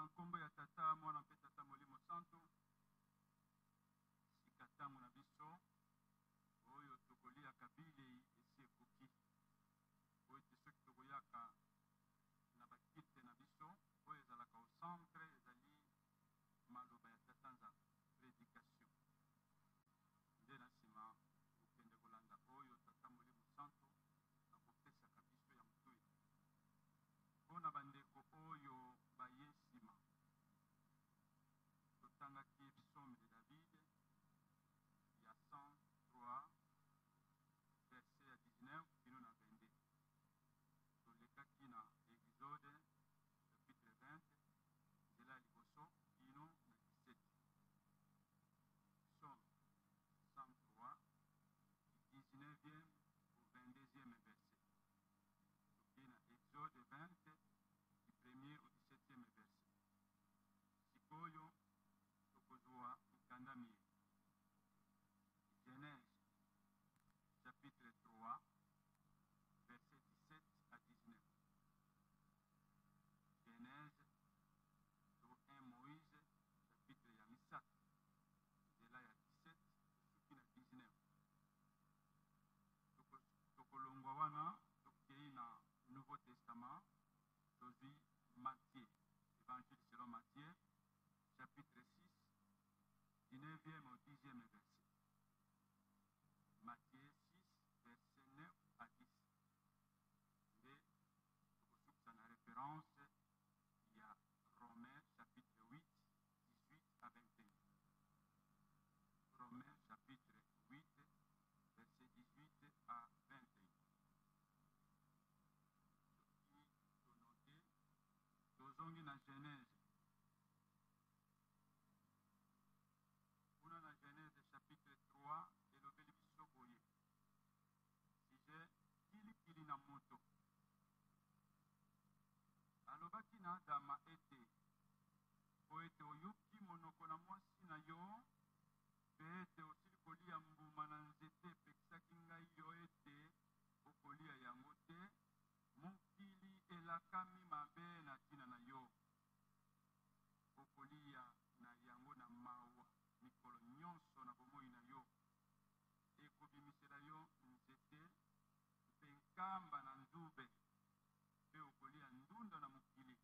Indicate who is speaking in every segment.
Speaker 1: Nkombo ya Tata, Mwana mpe Tata Molimo Santu, sika ntango na biso oyo tokoliaka bilei esi ekoki. Po ete soki tokoyaka na ba culte na biso, oyo ezalaka au centre ezali maloba ya Tata Nzambe, predication. Nde na sima kokende kolanda oyo Tata Molimo Santu akopesaka biso ya motuya. Mpo na bandeko oyo baye nsima, totangaki Psaume de David ya 103 verset ya 19 kino na 22. Tolekaki na Exode chapitre 20 nzela ya liboso kino na 17. Psaume 103 du 19e au 22e verset. Tokei na Exode 20 du premier au 17e verset. Sikoyo tokozwa mikanda miye. Genèse chapitre 3 verset 17 à 19. Genèse to 1 Moïse chapitre ya misato nzela ya 17 tosuki na 19. Tokolongwa wana tokei na Nouveau Testament, tozwi Matthieu, Evangile selon Matthieu chapitre 6 du 9e au 10e verset. Matthieu 6 verset 9 à 10. Nde tokosukisa na reference ya Romains chapitre 8 18 à 21. Romains chapitre 8 verset 18 à 21. Soki tonote, tozongi na Genèse. Kuna na Genèse chapitre 3 elobeli biso boye. Sujet kilikili na moto. Alobaki na Adama ete, Mpo ete oyoki monoko na mwasi na yo, mpe ete osili koliya mbuma na nzete epekisaki ngai yo ete okoliya yango te, mokili elakami mabe na tina na yo. Okoliya na yango na mawa mikolo nyonso na bomoi na yo. Ekobimisela yo nzete mpe nkamba na nzube, mpe okoliya ndunda na mokili.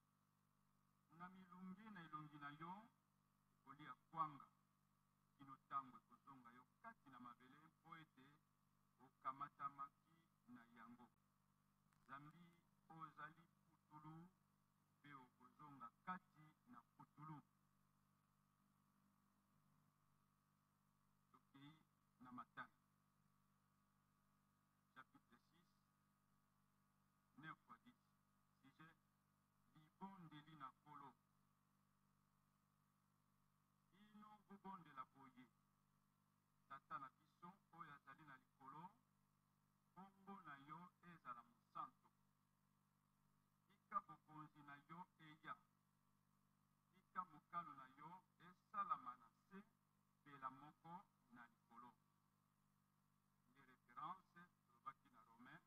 Speaker 1: Na milunge na elongi na yo, okoliya kwanga kino tango ekozonga yo kati na mabele, mpo ete okamatamaki na yango, zambi ozali putulu, mpe okozonga kati na putulu. Tokei na Matai chapitre 6, 9 à 10, sujet, Libondeli na Nkolo. Bino bobondela boye, Tata na biso oyo azali na likolo, nkombo na yo ezala mosanto. Tika bokonzi na yo eya. Tika mokano na yo esalama na se pelamoko na likolo. Nde reference tolobaki na Romains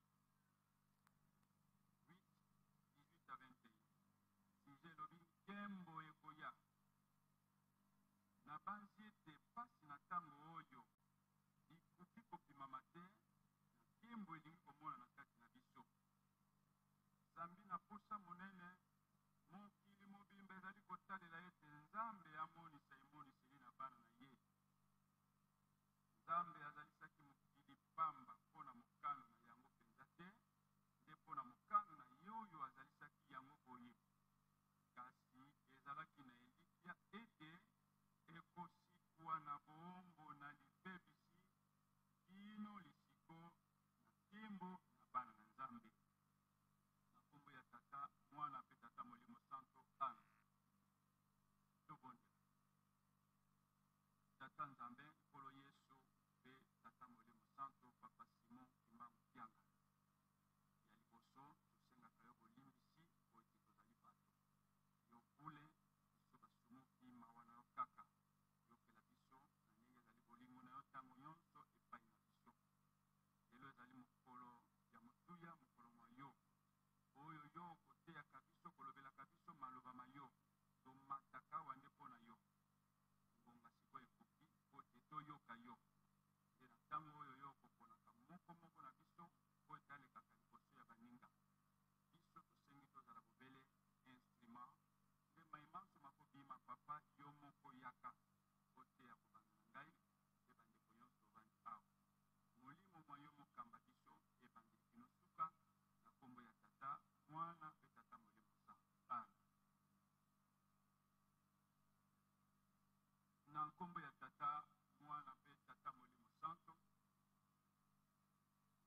Speaker 1: 8, 18 à 21. Sujet elobi nkembo ekoya. Nabanzi ete mpasi na ntango oyo ikoki kopimama te na nkembo elingi komonana kati na biso. Zambi na mposa monene, mokili mobimba ezali kotalela ete Nzambe amonisa emoniseli na bana na ye. Nzambe azalisaki mokili mpamba mpo na mokano na yango mpenza te, nde mpo na mokano na ye oyo azalisaki yango boye. Kasi ezalaki na elikya ete ekosikwa na boombo na libebisi kino lisiko na nkembo na bana na Nzambe. Na nkombo ya Tata, Mwana mpe Tata Molimo Santo. Amen. Tobondela. Tata Nzambe, Nkolo Yesu mpe Tata Molimo Santo, Papa Simon Kimbangu Kiangani. Ya liboso, tosengaka yo bolimbisi mpo ete tozali bato. Yo bule, biso basumuki, mawa na yo kaka. Yokela biso na ndenge ezali bolingo na yo tango nyonso epai na biso. Lelo ezali mokolo ya motuya, mokolo mwa yo, oyo yo okoteyaka biso, kolobelaka biso maloba ma yo. Toma. koyoka yo. Nde na ntango oyo yo okoponaka moko moko na biso mpo ete alekaka liboso ya baninga, biso tosengi tozala bobele instrument. Nde mai manso makobima, Papa, yo moko yaka oteya kobanda na ngai mpe bandeko nyonso tovandi awa. Molimo mwa yo mokamba biso ebandeli kino suka, na nkombo ya Tata, Mwana mpe Tata Molimo Santu. Amen. Na nkombo ya Tata, Mwana mpe Tata Molimo Santo,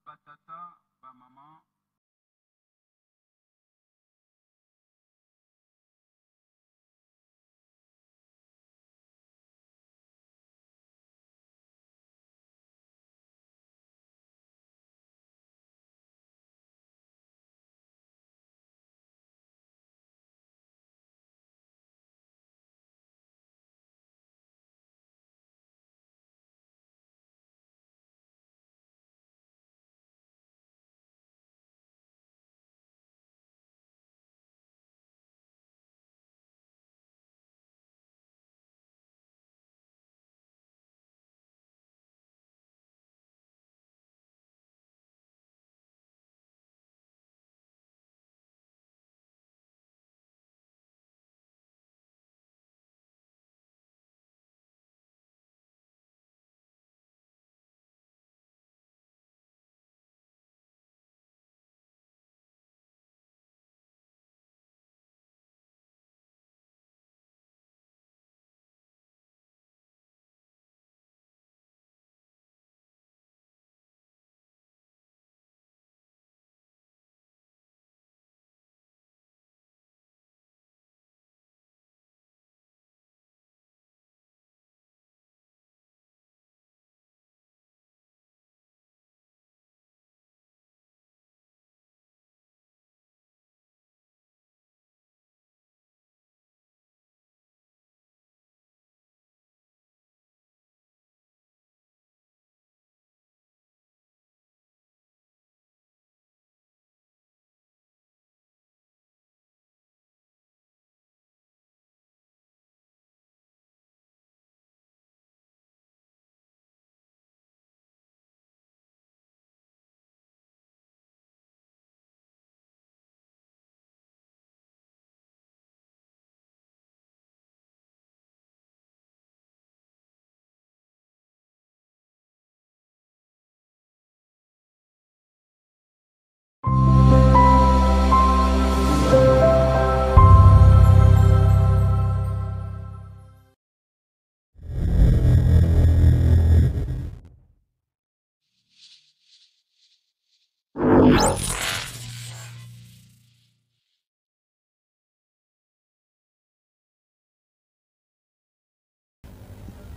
Speaker 1: batata, bamama,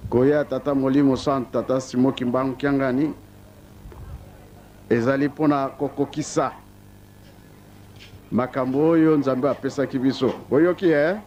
Speaker 2: Koya Tata Molimo Santu, Tata Simo Kimbangu Kiangani, ezali mpona kokokisa makambo oyo Nzambe apesaki biso. Boyoki eh?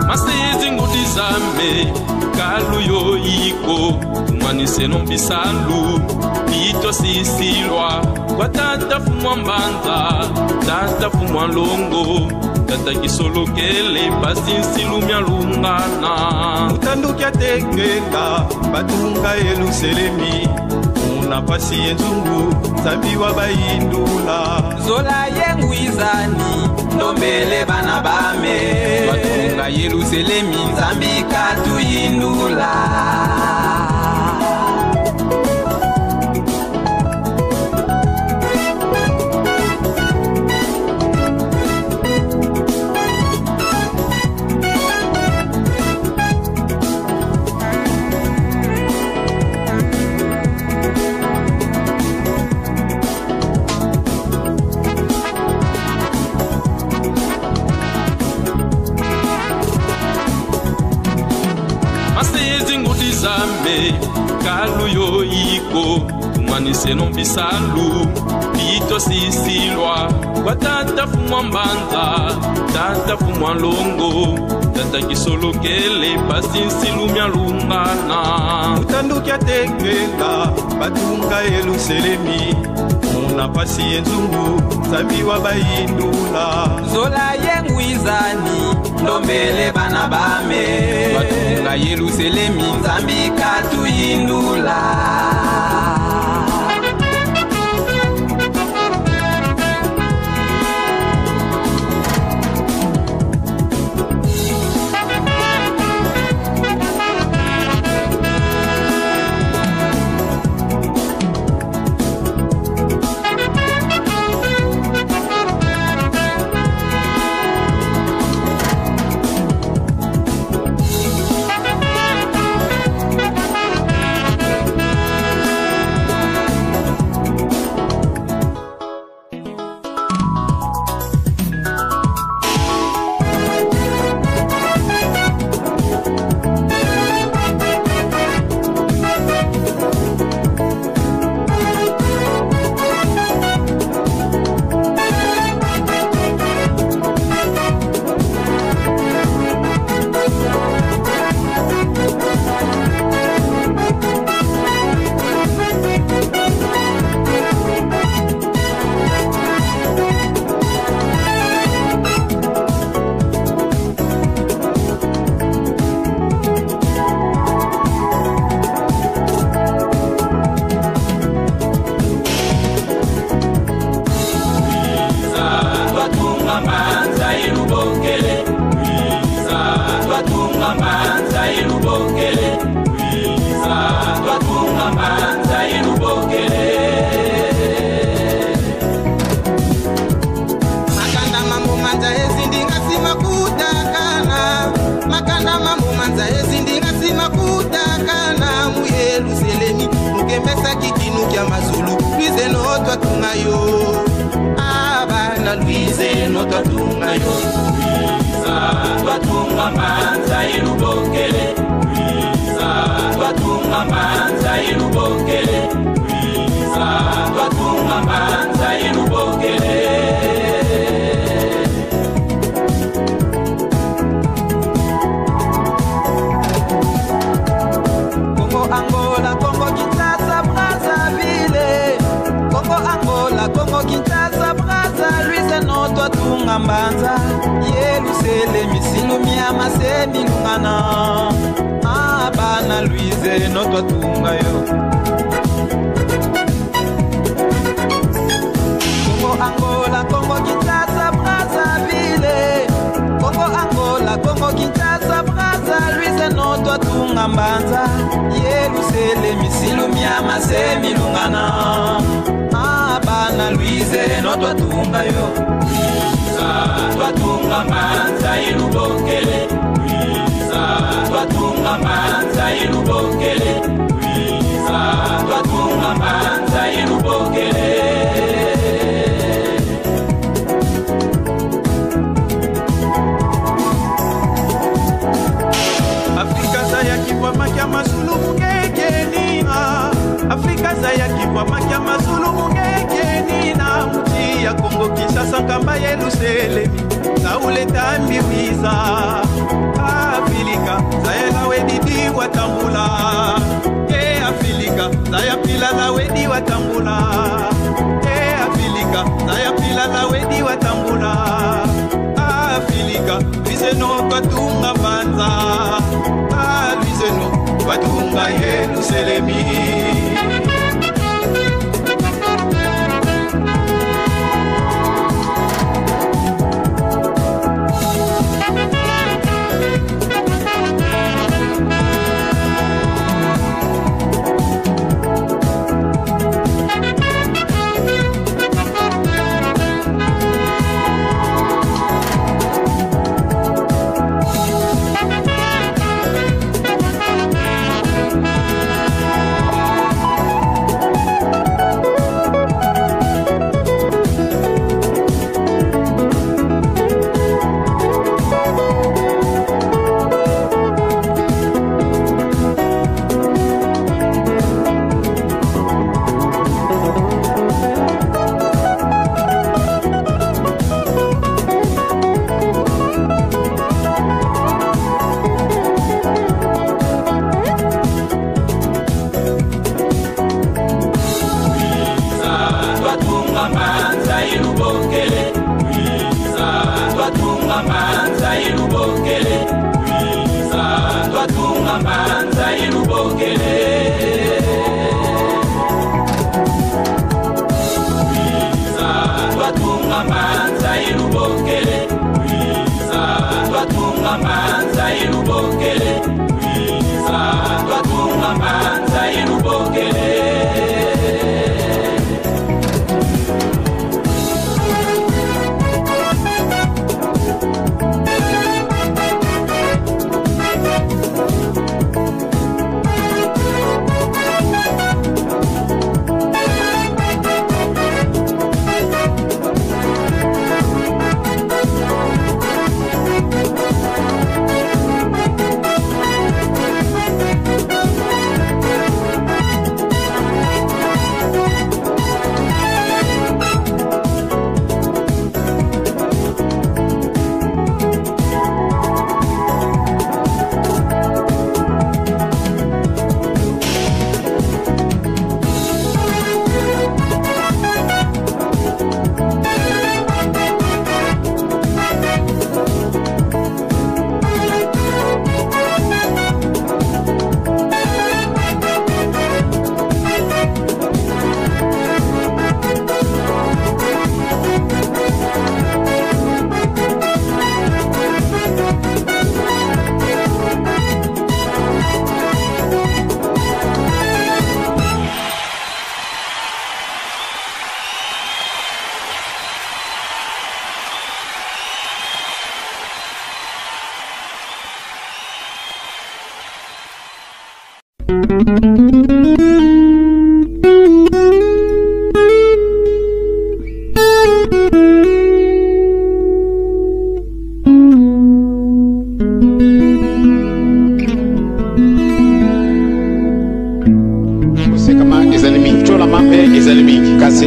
Speaker 3: Masizi kalu yoyiko umaniseno bisalu pito sisilwa kwa tata fumwa mbanza tata fumwa longo tata kisolokele pasi nsilumya lungana
Speaker 4: Mutanduki atekela batunga Yelusalemi muna pasi yenzungu Nzambi wa bayindula.
Speaker 5: Zola yengwizani ndombele bana bame batunga Yelusalemi Nzambi katuyindula.
Speaker 3: Masizi ngudi zambe kalu yoyiko umaniseno bisalu pito sisilwa kwa tata fumwa mbanza tata fumwa longo tata kisolokele pasi nsilumya lungana.
Speaker 4: Mutanduki atekela batunga Yelusalemi muna pasi yenzungu Nzambi wa bayindula.
Speaker 5: Zola yengwizani ndombele bana bame batunga Yelusalemi Nzambi katuyindula. Mbanza Yelusalemi silumia masemilungana abana Louise notwatunga yo. Kongo Angola Kongo Kinshasa Brazzaville Kongo Angola Kongo Kinshasa Brazza Louise notwatunga Mbanza Yelusalemi silumia masemilungana abana Louise notwatunga yo.
Speaker 3: Twatunga mbanza ilubokele Twatunga mbanza ilubokele Twatunga mbanza ilubokele.
Speaker 4: Muvua makia mazulu mungekeni na muchi ya Kongo Kinshasa nkamba Yelusalemi zauleta mbiwiza Afilika zayela wedidi watambula e Afilika zayapila la wedi watambula e Afilika zayapila la wedi watambula Afilika lwizeno twatunga mbanza lwizeno twatunga Yelusalemi.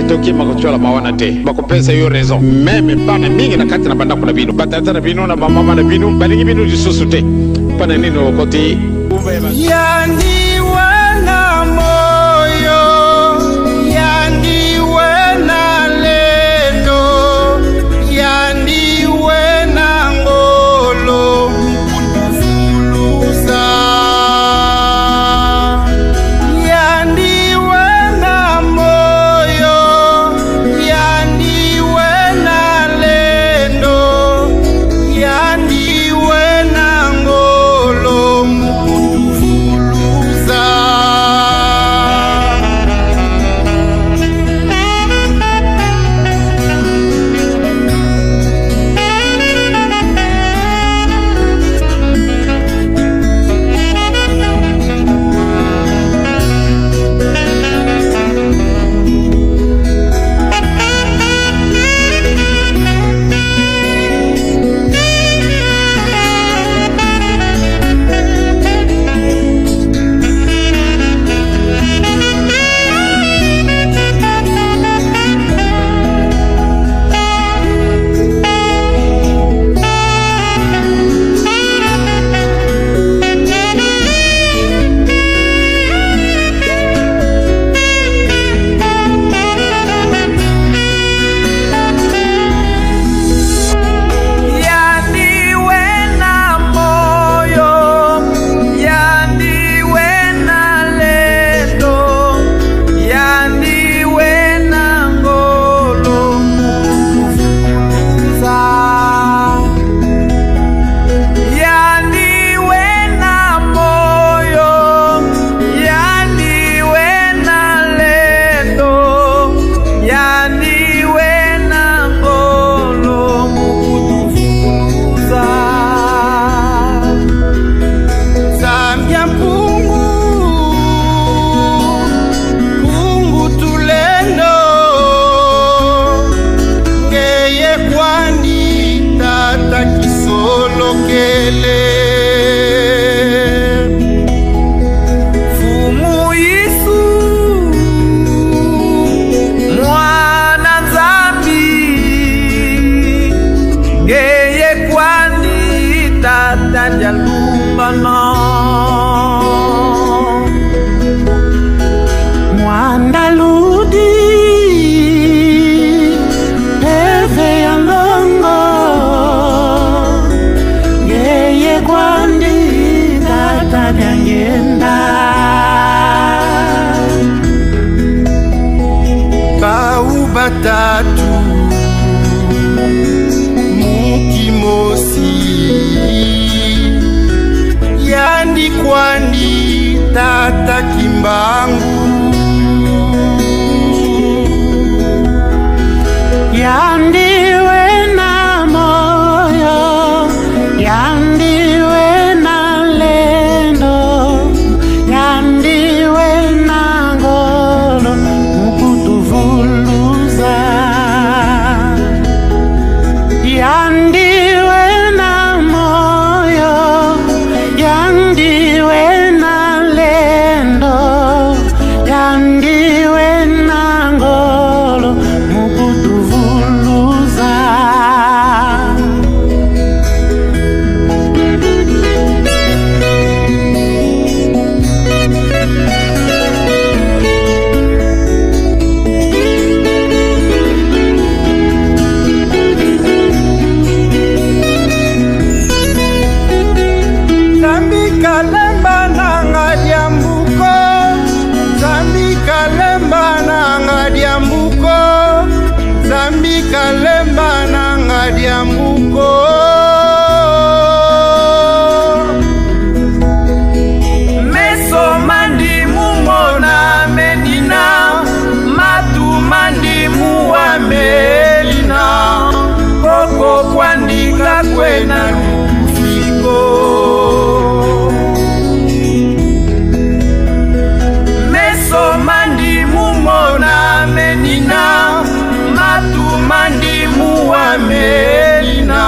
Speaker 2: Tokima kotyola wana te bakopesa yo raison meme bana mingi na kati na bandako na bino batata na bino na bamama na bino balingi bino lisusu te mpana nini okoti
Speaker 4: yandiwe na moyo yandiwe na lendo yandiwe na ngolo mukutufuluza yandiwe na moyo yandiwe na lendo yandiwe na ngolo mukutufuluza.
Speaker 6: Kalemba na Ngadiamuko.
Speaker 5: Meso mandi mumona menina, matu mandi muwa melina, koko kwandika kwena lufiko. Meso mandi mumona menina, matu mandi muwa melina,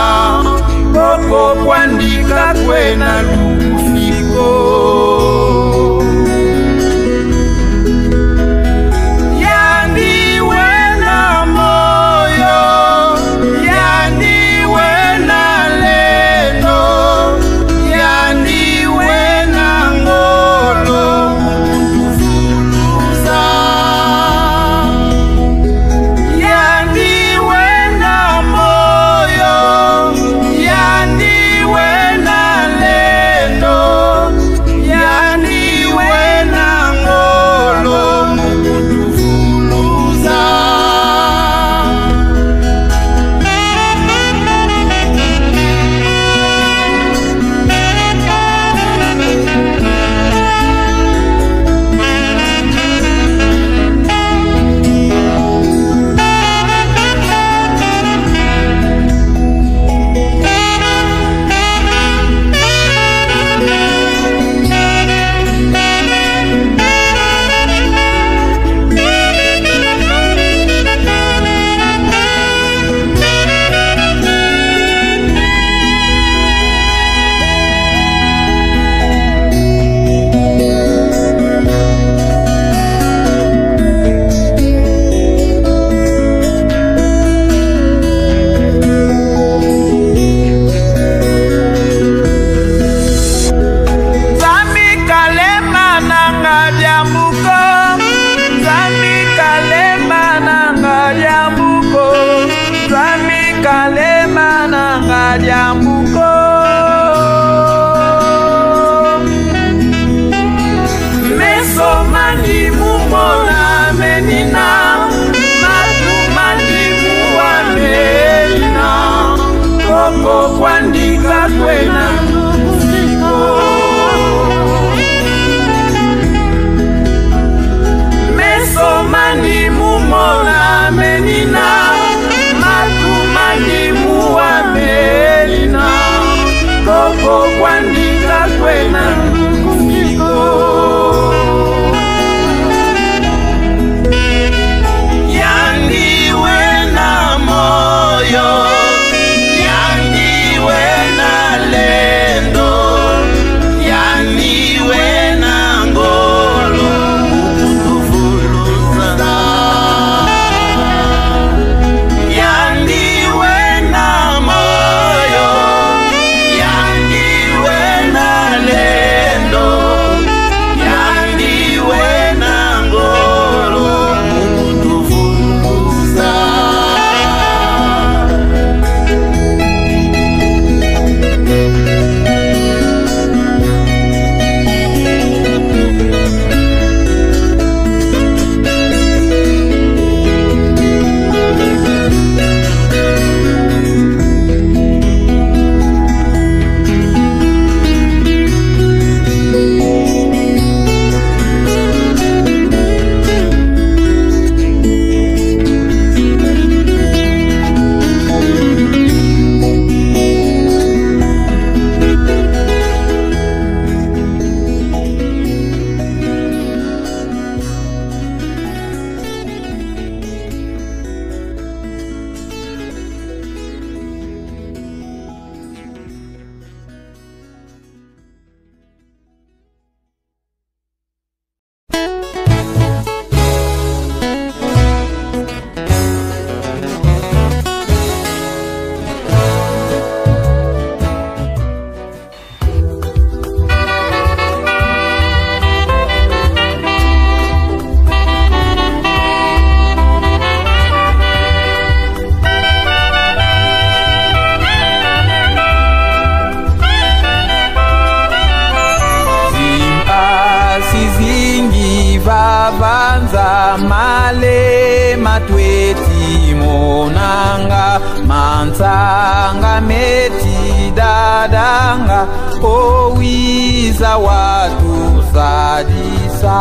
Speaker 5: Mwanantsanga meti dadanga owiza watu sadisa.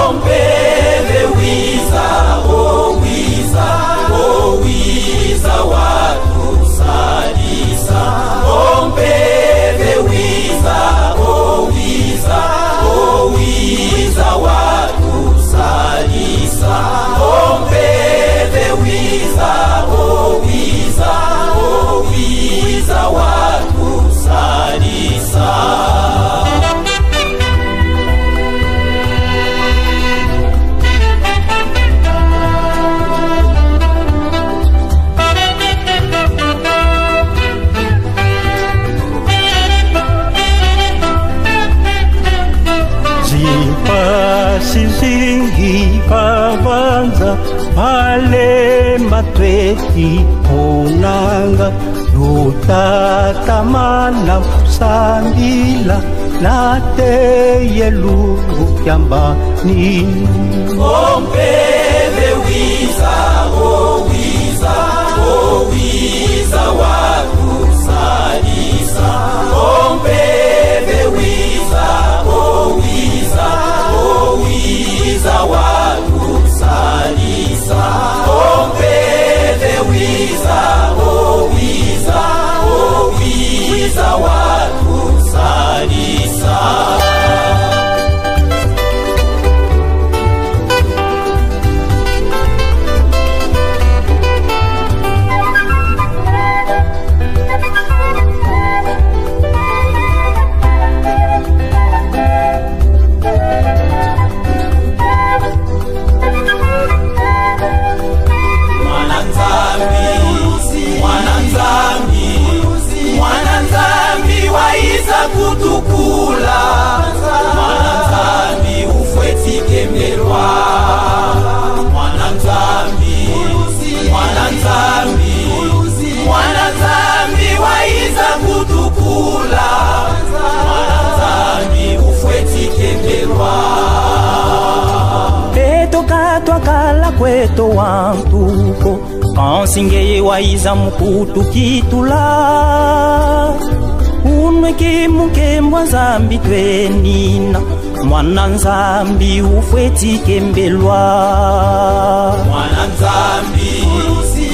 Speaker 3: Ompeve wiza owiza owiza watu sadisa. Ompeve wiza owiza owiza watu sadisa. Ompeve wiza owiza owiza watu sadisa.
Speaker 6: Sizingi pavanza pale matweti onanga lutatamana sambila nateyelu kyambani.
Speaker 3: Ompeve wiza owiza owiza wakusalisa. Ompeve wiza owiza owiza wakusalisa. Ompeve wiza owiza owiza wakusalisa. Kutukula mwana Nzambi ufwetikemelwa. Mwana Nzambi, mwana Nzambi, mwana Nzambi waiza kutukula. Mwana Nzambi ufwetikemelwa.
Speaker 7: Petoka twakala kweto wantuko kansingeye waiza mukutu kitula. Unweke mukembwa Nzambi twenina mwana Nzambi ufwetikembelwa.
Speaker 3: Mwana Nzambi,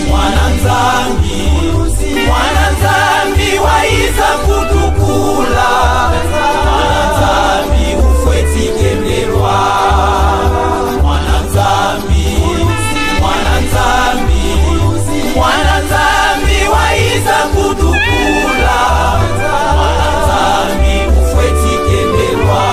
Speaker 3: mwana Nzambi, mwana Nzambi waiza kutukula. Mwana Nzambi ufwetikembelwa. Mwana Nzambi, mwana Nzambi, mwana Nzambi waiza kutukula. Mwana Nzambi ufwetikembelwa.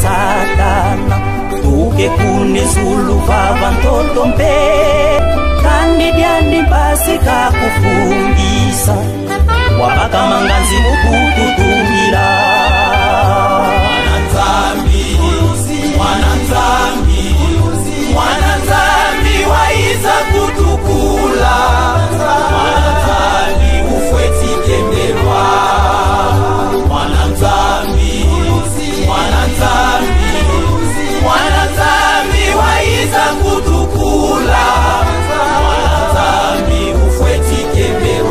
Speaker 7: Satana tuke kune zulu vava ntoto mpe kandi dyandi pasi kakufungisa wabakamanganzi mukututumila.
Speaker 3: Mwana Nzambi, mwana Nzambi, mwana Nzambi waiza kutukula. Mwana Nzambi ufwetikembelwa. Mwana Nzambi, mwana Nzambi, mwana Nzambi waiza kutukula. Mwana Nzambi ufwetikembelwa.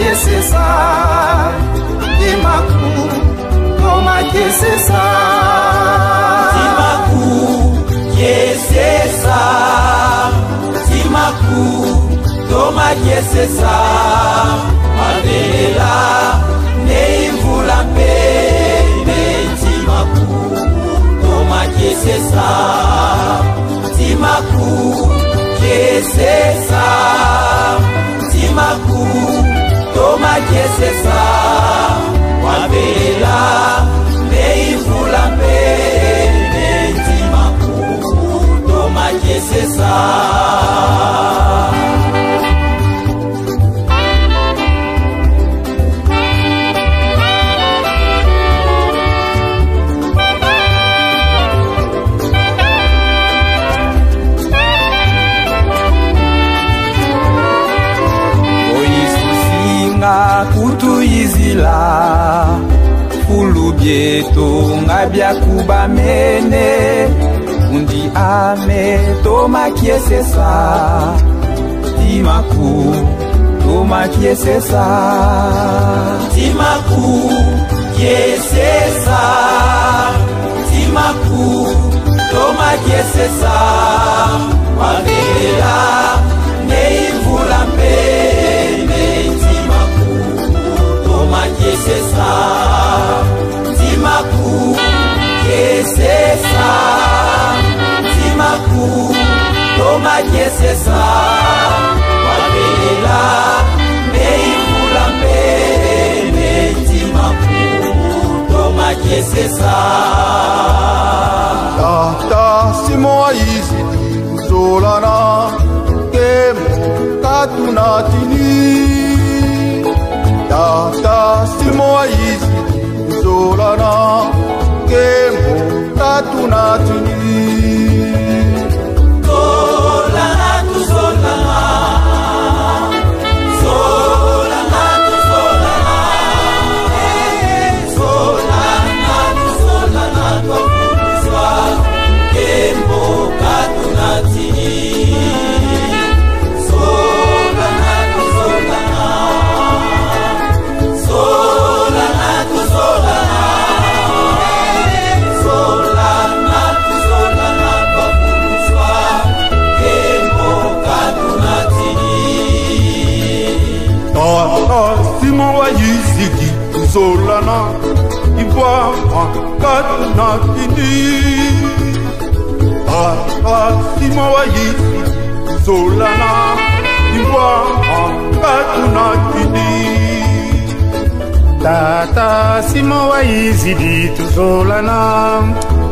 Speaker 5: Tomakiesesa Timaku Tomakiesesa
Speaker 3: Timaku Kiesesa Timaku Tomakiesesa Mabelela Neimvula mpembe Timaku Tomakiesesa Timaku Kiesesa Timaku Tomakiesesa Mabelela Neimvula mpembe Timaku Tomakiesesa
Speaker 5: Kutuyizila fulu bieto nga biakubamene undi ame tomakiesesa Timaku tomakiesesa
Speaker 3: Timaku kiesesa Timaku tomakiesesa Mabelela neimvula mpembe Timaku tomakiesesa Timaku kiesesa Timaku tomakiesesa Mabelela neimvula mpembe Timaku tomakiesesa
Speaker 8: Tata Simon aizidi kuzolana Kembo katuna tini Tata Simon aizidi kuzolana Kembo katuna tini
Speaker 3: Zolana tuzolana Zolana tuzolana Zolana tuzolana twafundiswa Kembo katuna tini Zolana tuzolana Zolana tuzolana Zolana tuzolana twafundiswa Kembo katuna tini
Speaker 8: Tata Simon aizidi kuzolana Ivoire katuna tini Tata Simon aizidi kuzolana Ivoire katuna tini
Speaker 9: Tata Simon waizidi tuzolana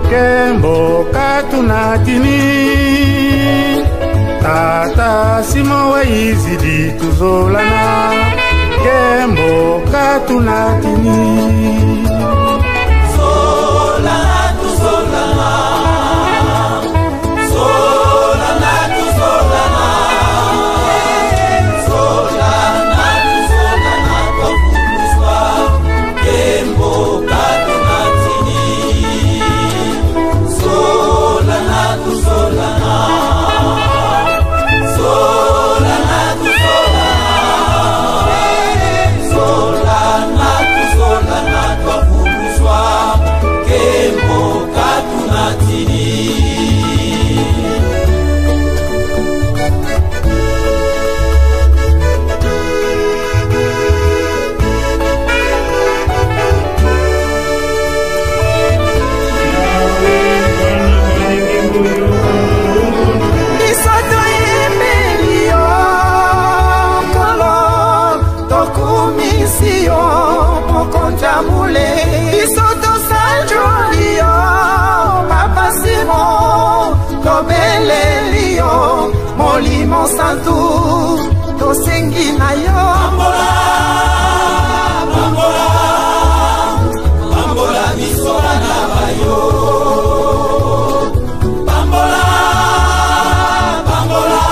Speaker 9: Kembo katuna tini Tata Simon waizidi tuzolana Kembo katuna tini
Speaker 3: Zolana tuzolana Zolana tuzolana Zolana tuzolana twafundiswa Kembo katuna tini Zolana tuzolana Zolana tuzolana Zolana tuzolana twafundiswa Kembo katuna tini
Speaker 5: Biso toyembeli yo nkolo tokumisi yo mokonzi ya bule biso tosanjoli yo papa Simon tobeleli yo molimo santu tosengi na yo
Speaker 3: Pambola, pambola, pambola biso bana bayo. Pambola, pambola,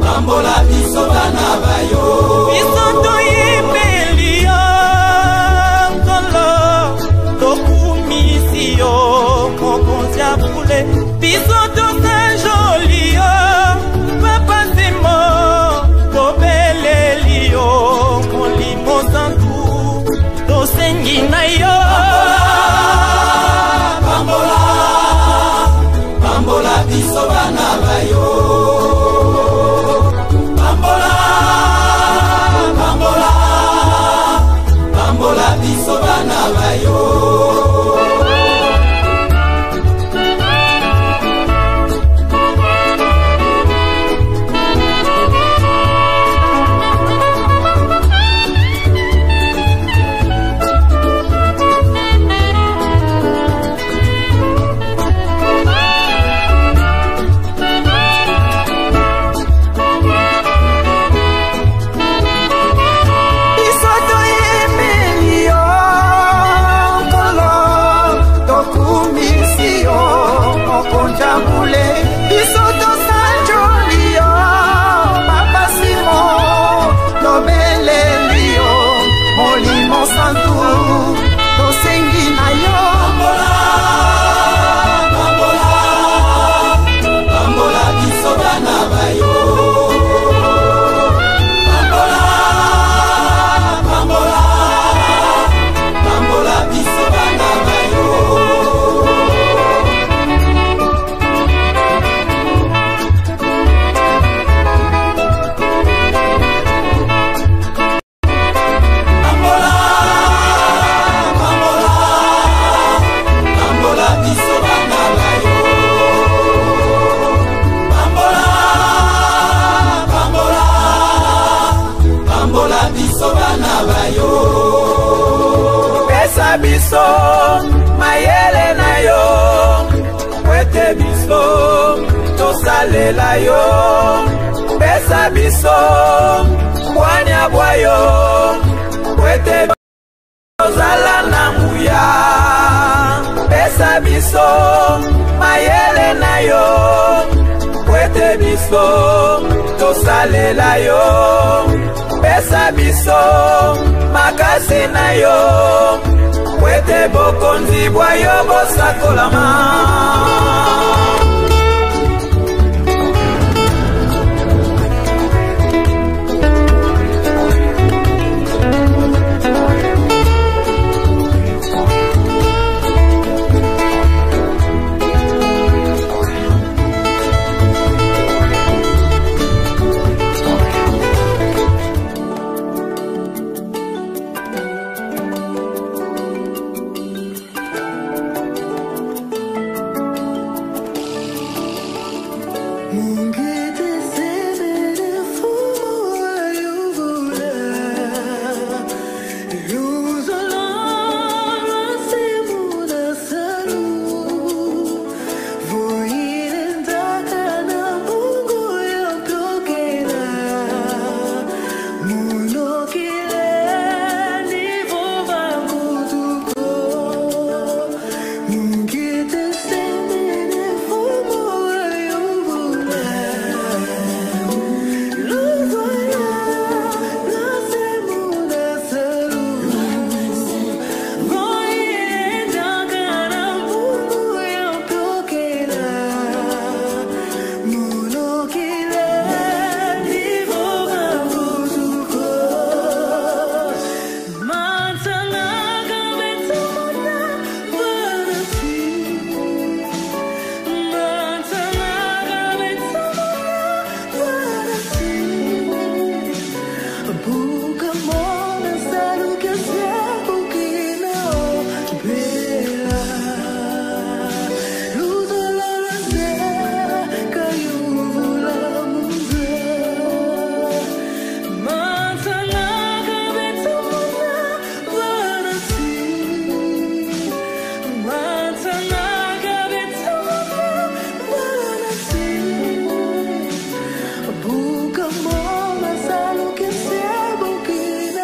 Speaker 3: pambola biso bana bayo.
Speaker 7: Biso toyembeli yo nkolo tokumisi yo mokonzi ya bule biso tosanjoli yo papa Simon tobeleli yo
Speaker 3: biso bana bayo.
Speaker 5: Pesa biso mayele na yo, po ete biso tosalela yo. Pesa biso bwanya bwa yo, po ete tozala na nguya. Pesa biso mayele na yo, po ete biso tosalela yo. Pesa biso makasi na yo, po ete bokonzi bwa yo bosakolama.
Speaker 10: Buka mona salu que se bukina.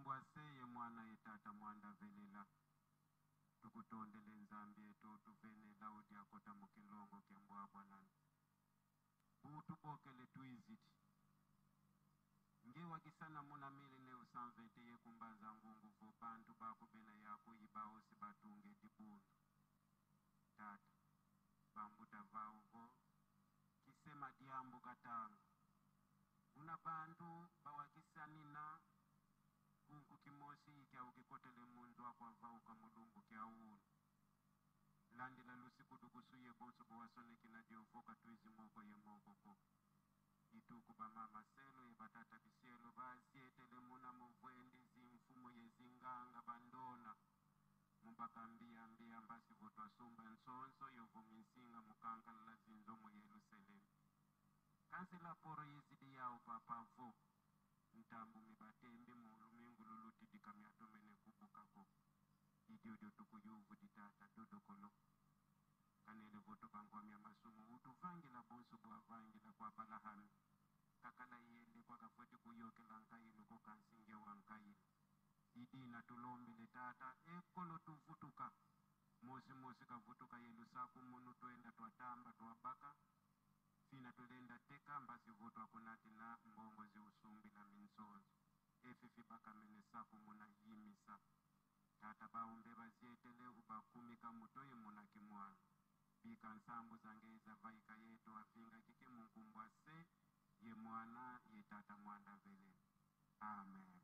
Speaker 1: Munkumbwa se ye mwana ye tata mwanda velela. Tukutondele nzambi yetu tuvene laudi akota mukilongo kembwabwa nani. Butubokele tuiziti. Nge wakisana muna mili ne usamvete ye kumbanza ngungu vo bantu bakubena yako ibaosi batunge dibundu. Tata, bambuta vauvo, kisema diambu katanga. Una bantu bawakisanina kunku kimosi ikya ukikotele mundu akwavauka mulumbu kya unu. Landila lusiku dukusuye bonso bowasoneki na diovoka tuizi moko ye moko ko. Ituku bamama selo ye batata bisielo bazietele muna muvwendi zimfumo ye zinganga bandona. Mubaka mbia mbia mbasi votwasumba nsonso yovuminsinga mukankalala zinzomo Yerusalemu. Kansela poro yizidi yao papa vo. Ntambu mibatembi mulumingu lulutidika miatomene kubukako. Idiodio tukuyuvu ditata dodokolo. Kanele voto bangwamya masumu utuvangila bonso bwavangila kwa balahami. Kakala yende kwa kafweti kuyokela nkailu ko kansinge wa nkailu. Idina tulombele tata ekolo tuvutuka. Mosi mosi kavutuka yelusaku munu twenda twatamba twabaka. Fina tulenda teka mbasi votwa kunati na mbongo ziusumbila minsonzo. Efifi bakamene saku muna yimisa. Tata baumbe bazietele ubakumika mutoyi muna kimwana. Bika nsambu zange vaika yetu avinga kiki munkumbwa se ye mwana ye tata mwanda vele. Amen.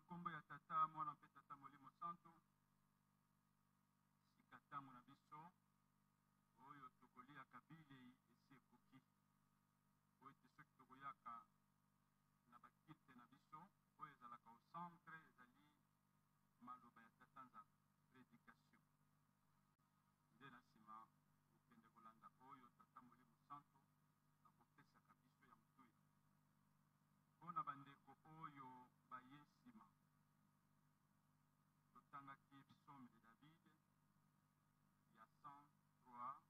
Speaker 1: Nkombo ya Tata, Mwana mpe Tata Molimo Santu, sika ntango na biso oyo tokoliaka bilei esi ekoki, po ete soki tokoyaka na ba culte na biso, oyo ezalaka au centre ezali maloba ya Tata Nzambe, predication, nde na sima kokende kolanda oyo Tata Molimo Santu akopesaka biso ya motuya. Mpo na bandeko oyo baye nsima, totangaki Psaume de David ya 103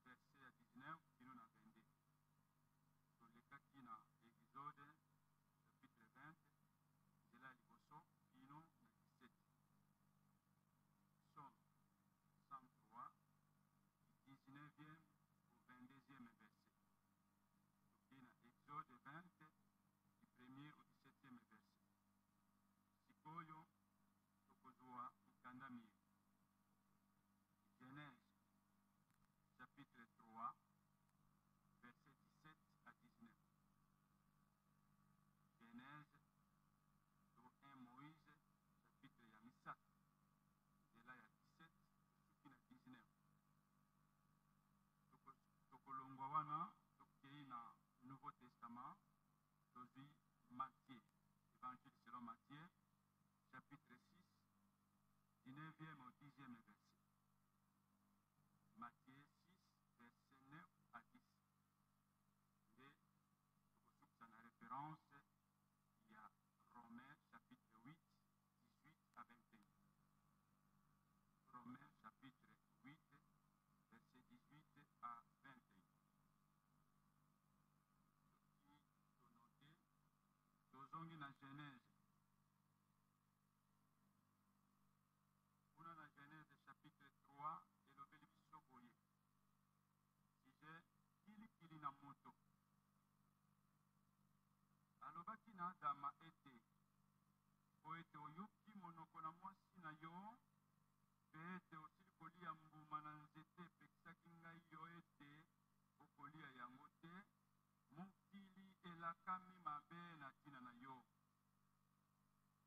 Speaker 1: verset ya 19 kino na 22. Tolekaki na Exode chapitre 20 nzela ya liboso kino na 17. Psaume 103 du 19e au 22e verset. Tokei na Exode 20 du premier au 17e verset. Sikoyo tokozua mikanda miye, Genèse chapitre 3 verset 17 à 19, Genèse to 1 Moïse chapitre ya misato nzela ya 17 tosuki na 19. Tokolongwa wana tokei na Nouveau Testament, tozwi Matthieu, Evangile selon Matthieu chapitre 6 du neuvième au dixième verset. Matthieu 6 verset 9 à 10 nde tokosukisa na reference ya Romains chapitre 8 18 à 21. Romains chapitre 8 verset 18 à 21. Soki tonote, tozongi na Genèse. Kuna na Genèse chapitre 3 elobeli biso boye, sujet kilikili na moto. Alobaki na Adama ete, Mpo ete oyoki monoko na mwasi na yo, mpe ete osili koliya mbuma na nzete epekisaki ngai yo ete okoliya yango te, mokili elakami mabe na tina na yo.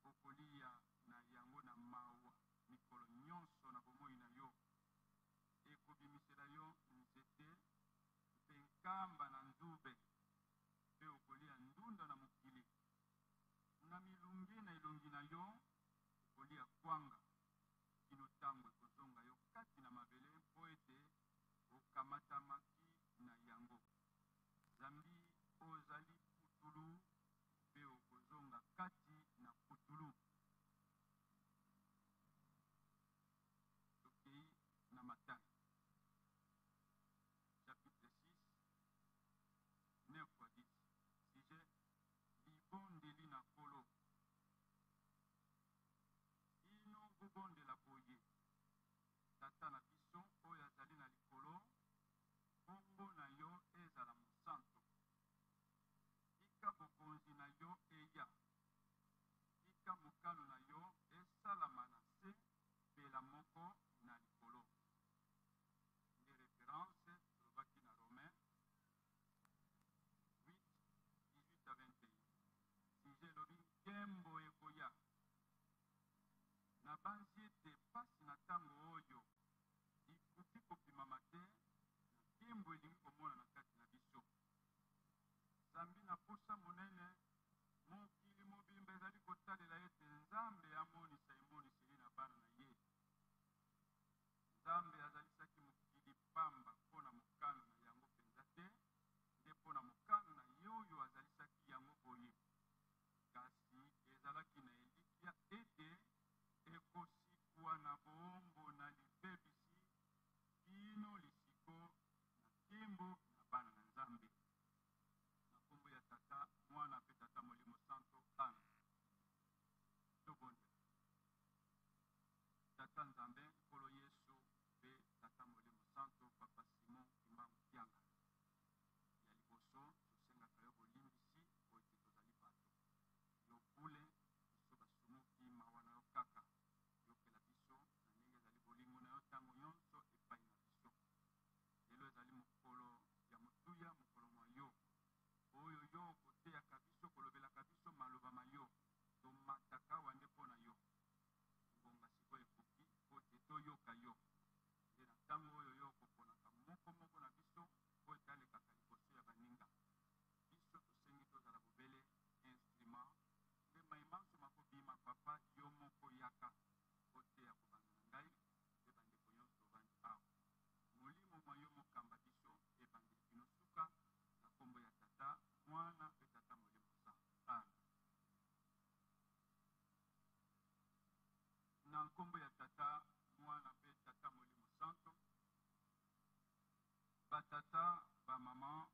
Speaker 1: Okoliya na yango na mawa mikolo nyonso na bomoi na yo. Ekobimisela yo nzete mpe nkamba na nzube, mpe okoliya ndunda na mokili. Na milunge na elongi na yo, okolia kwanga kino tango ekozonga yo kati na mabele, mpo ete okamatamaki na yango, zambi ozali putulu, mpe okozonga kati na putulu. Tokei na Matai chapitre 6, 9 à 10, sujet Libondeli na Nkolo. Bino bobondela boye, Tata na biso oyo azali na likolo, nkombo na yo ezala mosanto. Tika bokonzi na yo eya. Tika mokano na yo esalama na se pelamoko na likolo. Nde reference tolobaki na Romains 8, 18 à 21. Sujet elobi nkembo ekoya. Nabanzi ete mpasi na ntango oyo ikoki kopimama te na nkembo elingi komonana kati na biso. Zambi na mposa monene, mokili mobimba ezali kotalela ete Nzambe amonisa emoniseli na bana na ye. Nzambe azalisaki mokili mpamba mpo na mokano na yango mpenza te, nde mpo na mokano na Ye oyo azalisaki yango boye, kasi ezalaki na elikya ete ekosikwa na boombo na libebisi kino lisiko na nkembo na bana na Nzambe. Na nkombo ya Tata, Mwana mpe Tata Molimo Santo. Amen. Tobondela. Tata Nzambe, Nkolo Yesu mpe Tata Molimo Santo, Papa Simon Kimbangu Kiangani, ya liboso tosengaka yo bolimbisi mpo ete tozali bato. Yo bule biso basumuki, mawa na yo kaka. Yokela biso na ndenge ezali bolingo na yo tango yonso epai na biso. Lelo ezali mokolo ya motuya, mokolo mwa yo, oyo yo okoteyaka biso, kolobelaka biso maloba ma yo. Tomata. toyoka yo. Nde na ntango oyo yo okoponaka moko moko na biso mpo ete alekaka liboso ya baninga. Biso tosengi tozala bobele instrument, nde mai manso makobima, Papa, yo moko yaka oteya kobanda na ngai mpe bandeko nyonso tovandi awa. Molimo mwa yo mokamba biso ebandeli kino suka, na nkombo ya Tata, Mwana mpe Tata Molimo Santu. Amen. Na nkombo ya Tata, Mwana mpe Tata Molimo Santo, batata, bamama,